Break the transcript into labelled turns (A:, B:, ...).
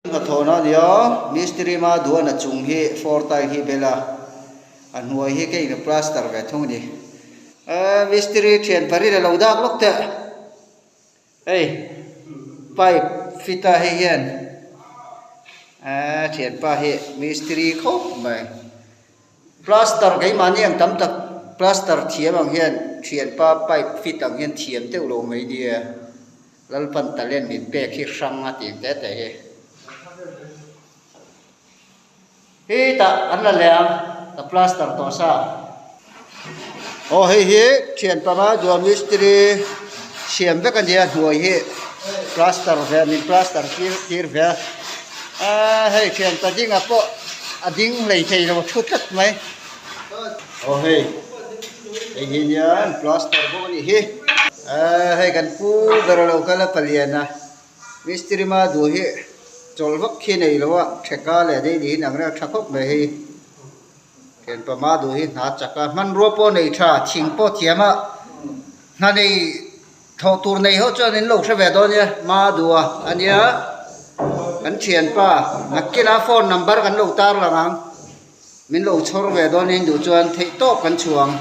A: Hnathawhna a ni a, mistiri ma duan a chung hi floor tile hi bel a, a hnuai hi keiin a plaster ve thung a ni. Eee mistiri thian parin a lo dak lawk teh, hei pipe fit a hei hian eee thianpa hi mistiri khawp mai, plaster keimahni ang tam tak plaster thiam ang hian thianpa pipe fit ang hian thiam deuh lo mai nia. Lalpan talent min pek hi hrang a tih te te hi. Hi tah an la leh ang ka plaster tawh sa. Aw hei hi thian panga duah mistiri siam vek a nia hnuai hi plaster ve min plaster tir tir ve a aaa hei thian pa dinga pawh a ding hlei thei lo a thu tlat mai. Aw hei hei hi nia an plaster bawk a nih hi ahh hei kan pu ber a lo kal a palian a mistiri ma duh hi chawlh vak khi nei lo a theka leh daily hi inang reng a tha khawp mai hei thianpa ma duh hi hna chak a hmanrua pawh nei tha thing pawh thiam a hna nei thawh tur nei ho chuan in lo hre ve dawn nia ma duh a ania kan thianpa nakinah phone number kan lo tar lang ang. Min lo chhawr ve dawn in duh chuan theih tawp kan chhuang.